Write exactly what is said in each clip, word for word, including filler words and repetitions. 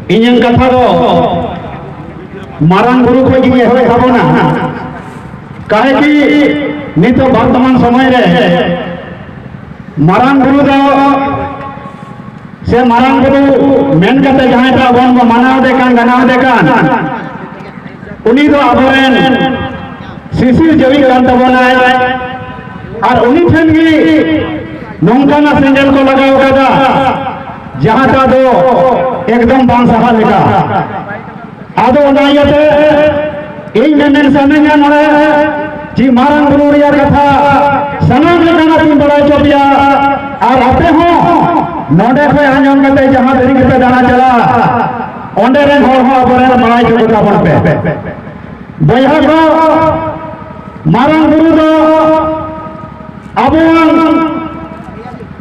ᱤᱧᱟᱹᱝ ᱠᱟᱛᱷᱟ ᱫᱚ ᱢᱟᱨᱟᱝ ᱵᱩᱨᱩ ᱠᱷᱚᱱ ᱜᱤᱧ ᱮᱦᱚᱵ ᱛᱟᱵᱚᱱᱟ᱾ ᱠᱟᱦᱮ ᱠᱤ ᱱᱤᱛᱚᱜ ᱵᱚᱨᱛᱚᱢᱟᱱ ᱥᱚᱢᱚᱭ ᱨᱮ ᱢᱟᱨᱟᱝ ᱵᱩᱨᱩ ᱫᱚ ᱥᱮ ᱢᱟᱨᱟᱝ ᱵᱩᱨᱩ ᱢᱮᱱ ᱠᱟᱛᱮ ᱡᱟᱦᱟᱸᱭ ᱴᱟᱜ ᱵᱚᱱ ᱵᱚ ᱢᱟᱱᱟᱣ ᱫᱮ ᱠᱟᱱ, ᱜᱟᱱᱟᱣ ᱫᱮ ᱠᱟᱱ, ᱩᱱᱤ ᱫᱚ ᱟᱵᱚᱨᱮᱱ ᱥᱤᱥᱤᱨ ᱡᱟᱹᱣᱤ ᱠᱟᱱ ᱛᱟᱵᱚᱱᱟᱭ᱾ ᱟᱨ ᱩᱱᱤ ᱴᱷᱮᱱ ᱜᱮ ᱱᱚᱝᱠᱟᱱᱟᱜ ᱥᱮᱸᱜᱮᱞ ᱠᱚ ᱞᱟᱜᱟᱣ ᱠᱟᱫᱟ, ᱡᱟᱦᱟᱸᱴᱟᱜ ᱫᱚ ᱮᱠᱫᱚᱢ ᱵᱟᱝ ᱥᱟᱦᱟ ᱞᱮᱠᱟ᱾ ᱟᱫᱚ ᱚᱱᱟ ᱤᱭᱟᱹᱛᱮ ᱤᱧ ᱢᱮᱢᱮᱱ ᱥᱟᱱᱟᱧᱟ ᱱᱚᱰᱮ, ᱡᱮ ᱢᱟᱨᱟᱝ ᱵᱩᱨᱩ ᱨᱮᱭᱟᱜ ᱠᱟᱛᱷᱟ ᱥᱟᱱᱟᱢ ᱞᱮᱠᱟᱱᱟᱜ ᱤᱧ ᱵᱟᱲᱟᱭ ᱦᱚᱪᱚ ᱯᱮᱭᱟ᱾ ᱟᱨ ᱟᱯᱮ ᱦᱚᱸ ᱱᱚᱰᱮ ᱠᱷᱚᱱ ᱟᱸᱡᱚᱢ ᱠᱟᱛᱮ ᱡᱟᱦᱟᱸ ᱛᱤᱱᱟᱹᱜ ᱜᱮᱯᱮ ᱫᱟᱬᱟ ᱪᱟᱞᱟᱜᱼᱟ, ᱚᱸᱰᱮ ᱨᱮᱱ ᱦᱚᱲ ᱦᱚᱸ ᱟᱵᱚᱨᱮᱱ ᱵᱟᱲᱟᱭ ᱦᱚᱪᱚ ᱠᱚ ᱛᱟᱵᱚᱱ ᱯᱮ᱾ ᱵᱚᱭᱦᱟ ᱠᱚ, ᱢᱟᱨᱟᱝ ᱵᱩᱨᱩ ᱫᱚ ᱟᱵᱚᱣᱟᱜ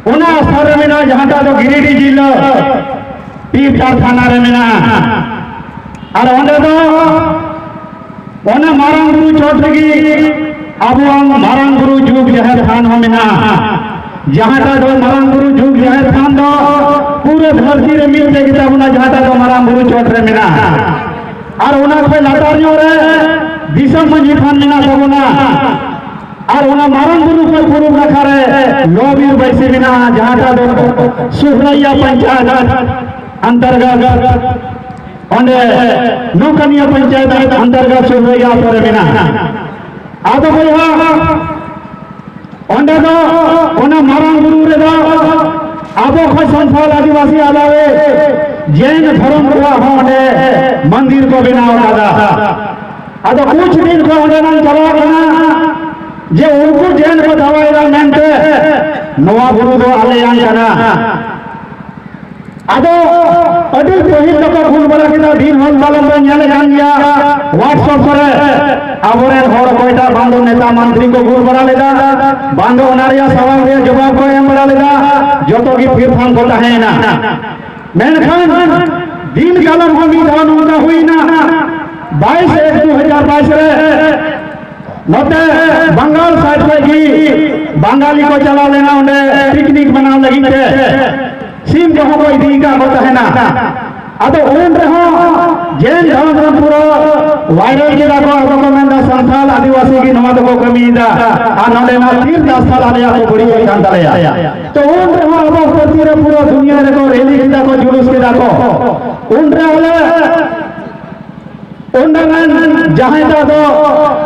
ᱚᱱᱟ ᱟᱥᱛᱷᱟᱱ ᱨᱮ ᱢᱮᱱᱟᱜᱼᱟ, ᱡᱟᱦᱟᱸᱴᱟᱜ ᱫᱚ ᱜᱤᱨᱤᱰᱤ ᱡᱤᱞᱟᱹ ᱯᱤᱯᱟᱨ ᱛᱷᱟᱱᱟ ᱨᱮ ᱢᱮᱱᱟᱜᱼᱟ᱾ ᱟᱨ ᱚᱸᱰᱮ ᱫᱚ ᱚᱱᱟ ᱢᱟᱨᱟᱝ ᱵᱩᱨᱩ ᱪᱚᱴ ᱨᱮᱜᱮ ᱟᱵᱚᱣᱟᱜ ᱢᱟᱨᱟᱝ ᱵᱩᱨᱩ ᱡᱩᱜᱽ ᱡᱟᱦᱮᱨ ᱛᱷᱟᱱ ᱦᱚᱸ ᱢᱮᱱᱟᱜᱼᱟ᱾ ᱡᱟᱦᱟᱸᱴᱟᱜ ᱫᱚ ᱢᱟᱨᱟᱝ ᱵᱩᱨᱩ ᱡᱩᱜᱽ ᱡᱟᱦᱮᱨ ᱛᱷᱟᱱ ᱫᱚ ᱯᱩᱨᱟᱹ ᱫᱷᱟᱹᱨᱛᱤ ᱨᱮ ᱢᱤᱫ ᱛᱮ ᱜᱮᱛᱟ ᱵᱚᱱᱟ, ᱡᱟᱦᱟᱸᱴᱟᱜ ᱫᱚ ᱢᱟᱨᱟᱝ ᱵᱩᱨᱩ ᱪᱚᱴ ᱨᱮ ᱢᱮᱱᱟᱜᱼᱟ᱾ ᱟᱨ ᱚᱱᱟ ᱠᱷᱚᱱ ᱞᱟᱛᱟᱨ ᱧᱚᱜ ᱨᱮ ᱫᱤᱥᱚᱢ ᱢᱟᱹᱡᱷᱤ ᱛᱷᱟᱱ ᱢᱮᱱᱟᱜ ᱛᱟᱵᱚᱱᱟ᱾ ᱟᱨ ᱚᱱᱟ ᱢᱟᱨᱟᱝ ᱵᱩᱨᱩ ᱠᱷᱚᱱ ᱯᱩᱨᱩᱵ ᱱᱟᱠᱷᱟ ᱨᱮ ᱞᱚᱵᱤᱨ ᱵᱟᱹᱭᱥᱤ ᱢᱮᱱᱟᱜᱼᱟ, ᱡᱟᱦᱟᱸᱴᱟᱜ ᱫᱚ ᱥᱩᱦᱨᱟᱭᱟ ᱯᱚᱧᱪᱟᱭᱮᱛ ᱚᱱᱛᱚᱨᱜᱚᱛ ᱚᱸᱰᱮ ᱱᱚᱝᱠᱟᱱᱤᱭᱟᱹ ᱯᱚᱧᱪᱟᱭᱮᱛ ᱚᱱᱛᱚᱨᱜᱚᱛ ᱥᱩᱨ ᱨᱮ ᱟᱛᱳ ᱨᱮ ᱢᱮᱱᱟᱜᱼᱟ᱾ ᱟᱫᱚ ᱵᱚᱭᱦᱟ, ᱚᱸᱰᱮ ᱫᱚ ᱚᱱᱟ ᱢᱟᱨᱟᱝ ᱵᱩᱨᱩ ᱨᱮᱫᱚ ᱟᱵᱚ ᱠᱷᱚᱱ ᱥᱟᱱᱛᱟᱲ ᱟᱹᱫᱤᱵᱟᱹᱥᱤ ᱟᱞᱟᱣᱮ ᱡᱮᱱ ᱫᱷᱚᱨᱚᱢ ᱠᱚᱣᱟᱜ ᱦᱚᱸ ᱚᱸᱰᱮ ᱢᱚᱱᱫᱤᱨ ᱠᱚ ᱵᱮᱱᱟᱣ ᱟᱠᱟᱫᱟ᱾ ᱟᱫᱚ ᱠᱩᱪ ᱫᱤᱱ ᱠᱷᱚᱱ ᱚᱸᱰᱮ ᱱᱟᱝ ᱪᱟᱞᱟᱣ ᱠᱟᱱᱟ ᱡᱮ ᱩᱱᱠᱩ ᱡᱮᱱ ᱠᱚ ᱫᱟᱣᱟᱭᱮᱫᱟ ᱢᱮᱱᱛᱮ ᱱᱚᱣᱟ ᱵᱩᱨᱩ ᱫᱚ ᱟᱞᱮᱭᱟᱝ ᱠᱟᱱᱟ᱾ ᱟᱫᱚ ᱟᱹᱰᱤ ᱯᱟᱹᱦᱤᱞ ᱫᱚᱠᱚ ᱜᱩᱞ ᱵᱟᱲᱟ ᱠᱮᱫᱟ, ᱫᱤᱱ ᱦᱚᱸ ᱯᱟᱞᱚᱱ ᱵᱚᱱ ᱧᱮᱞᱮᱫ ᱠᱟᱱ ᱜᱮᱭᱟ WhatsApp ᱠᱚᱨᱮ᱾ ᱟᱵᱚᱨᱮᱱ ᱦᱚᱲ ᱚᱠᱚᱭᱴᱟᱜ ᱵᱟᱝ ᱫᱚ ᱱᱮᱛᱟ ᱢᱚᱱᱛᱨᱤ ᱠᱚ ᱜᱩᱞ ᱵᱟᱲᱟ ᱞᱮᱫᱟ, ᱵᱟᱝ ᱫᱚ ᱚᱱᱟ ᱨᱮᱭᱟᱜ ᱥᱟᱣᱟᱞ ᱨᱮᱭᱟᱜ ᱡᱚᱵᱟᱵ ᱠᱚ ᱮᱢ ᱵᱟᱲᱟ ᱞᱮᱫᱟ, ᱡᱚᱛᱚ ᱜᱮ ᱛᱷᱤᱨ ᱛᱷᱟᱢ ᱠᱚ ᱛᱟᱦᱮᱸᱭᱮᱱᱟ᱾ ᱢᱮᱱᱠᱷᱟᱱ ᱫᱤᱱ ᱠᱟᱞᱚᱢ ᱦᱚᱸ ᱢᱤᱫ ᱫᱷᱟᱣ ᱱᱚᱝᱠᱟ ᱦᱩᱭᱱᱟ, ᱵᱟᱭᱤᱥ ᱮᱠ ᱫᱩ ᱦᱟᱡᱟᱨ ᱵᱟᱭᱤᱥ ᱨᱮ ᱱᱚᱛᱮ ᱵᱟᱝᱜᱟᱞ ᱥᱟᱭᱤᱰ ᱠᱷᱚᱱ ᱜᱮ ᱵᱟᱝᱜᱟᱞᱤ ᱠᱚ ᱪᱟᱞᱟᱣ ᱞᱮᱱᱟ ᱚᱸᱰᱮ ᱯᱤᱠᱱᱤᱠ ᱢᱟᱱᱟᱣ ᱞᱟᱹᱜᱤᱫ ᱛᱮ᱾ ᱥᱤᱢ ᱠᱚᱦᱚᱸ ᱠᱚ ᱤᱫᱤ ᱟᱠᱟᱫ ᱠᱚ ᱛᱟᱦᱮᱱᱟ᱾ ᱟᱫᱚ ᱩᱱ ᱨᱮᱦᱚᱸ ᱡᱮᱱ ᱫᱷᱚᱨᱚᱢ ᱨᱮᱱ ᱯᱩᱨᱟᱹ viral ᱠᱮᱫᱟ ᱠᱚ, ᱟᱫᱚ ᱠᱚ ᱢᱮᱱᱫᱟ ᱥᱟᱱᱛᱟᱞ ᱟᱹᱫᱤᱵᱟᱹᱥᱤ ᱜᱮ ᱱᱚᱣᱟ ᱫᱚᱠᱚ ᱠᱟᱹᱢᱤᱭᱮᱫᱟ, ᱟᱨ ᱱᱚᱰᱮ ᱢᱟ ᱛᱤᱨ ᱫᱟᱥᱛᱟᱞ ᱟᱞᱮᱭᱟᱜ ᱠᱚ ᱵᱟᱹᱲᱤᱡ ᱮᱫ ᱠᱟᱱ ᱛᱟᱞᱮᱭᱟ᱾ ᱛᱚ ᱩᱱ ᱨᱮᱦᱚᱸ ᱟᱵᱚ ᱯᱟᱹᱨᱥᱤ ᱨᱮ ᱯᱩᱨᱟᱹ ᱫᱩᱱᱤᱭᱟᱹ ᱨᱮᱠᱚ rally ᱠᱮᱫᱟ ᱠᱚ, ᱡᱩᱞᱩᱥ ᱠᱮᱫᱟ ᱠᱚ᱾ ᱩᱱ ᱨᱮ ᱟᱞᱮ ᱚᱸᱰᱮ ᱨᱮᱱ ᱡᱟᱦᱟᱸᱭ ᱫᱚ ᱟᱫᱚ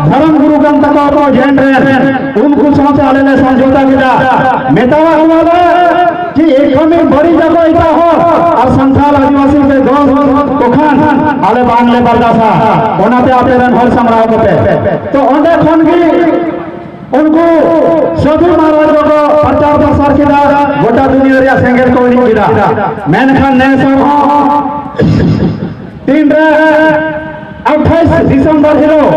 ᱫᱷᱚᱨᱚᱢ ᱜᱩᱨᱩ ᱠᱟᱱ ᱛᱟᱠᱚᱣᱟ ᱠᱚ ᱡᱮᱱ ᱨᱮᱱ, ᱩᱱᱠᱩ ᱥᱟᱶᱛᱮ ᱟᱞᱮ ᱞᱮ ᱥᱚᱢᱡᱷᱚᱛᱟ ᱠᱮᱫᱟ᱾ ᱢᱮᱛᱟᱣᱟᱜ ᱠᱚᱣᱟᱞᱮ ᱡᱮ ᱮᱠᱫᱚᱢ ᱵᱟᱹᱲᱤᱡ ᱫᱟᱠᱚ ᱮᱴᱟᱜ ᱦᱚᱲ, ᱟᱨ ᱥᱟᱱᱛᱟᱲ ᱟᱹᱫᱤᱵᱟᱹᱥᱤ ᱯᱮ ᱫᱚᱥ ᱠᱚ ᱠᱷᱟᱱ ᱟᱞᱮ ᱵᱟᱝᱞᱮ ᱵᱟᱨᱫᱟᱥᱟ᱾ ᱚᱱᱟᱛᱮ ᱟᱯᱮ ᱨᱮᱱ ᱦᱚᱲ ᱥᱟᱢᱵᱲᱟᱣ ᱠᱟᱛᱮ, ᱛᱚ ᱚᱸᱰᱮ ᱠᱷᱚᱱ ᱜᱮ ᱩᱱᱠᱩ ᱥᱟᱹᱫᱷᱩ ᱢᱟᱨᱟᱡᱽ ᱫᱚᱠᱚ ᱯᱨᱚᱪᱟᱨ ᱯᱨᱚᱥᱟᱨ ᱠᱮᱫᱟ, ᱜᱚᱴᱟ ᱫᱩᱱᱤᱭᱟᱹ ᱨᱮᱭᱟᱜ ᱥᱮᱸᱜᱮᱞ ᱠᱚ ᱤᱬᱤᱡ ᱠᱮᱫᱟ᱾ ᱢᱮᱱᱠᱷᱟᱱ ᱱᱮᱥ ᱦᱚᱸ ᱛᱤᱱᱨᱮ ᱟᱴᱷᱟᱥ ᱰᱤᱥᱮᱢᱵᱚᱨ ᱦᱤᱞᱳᱜ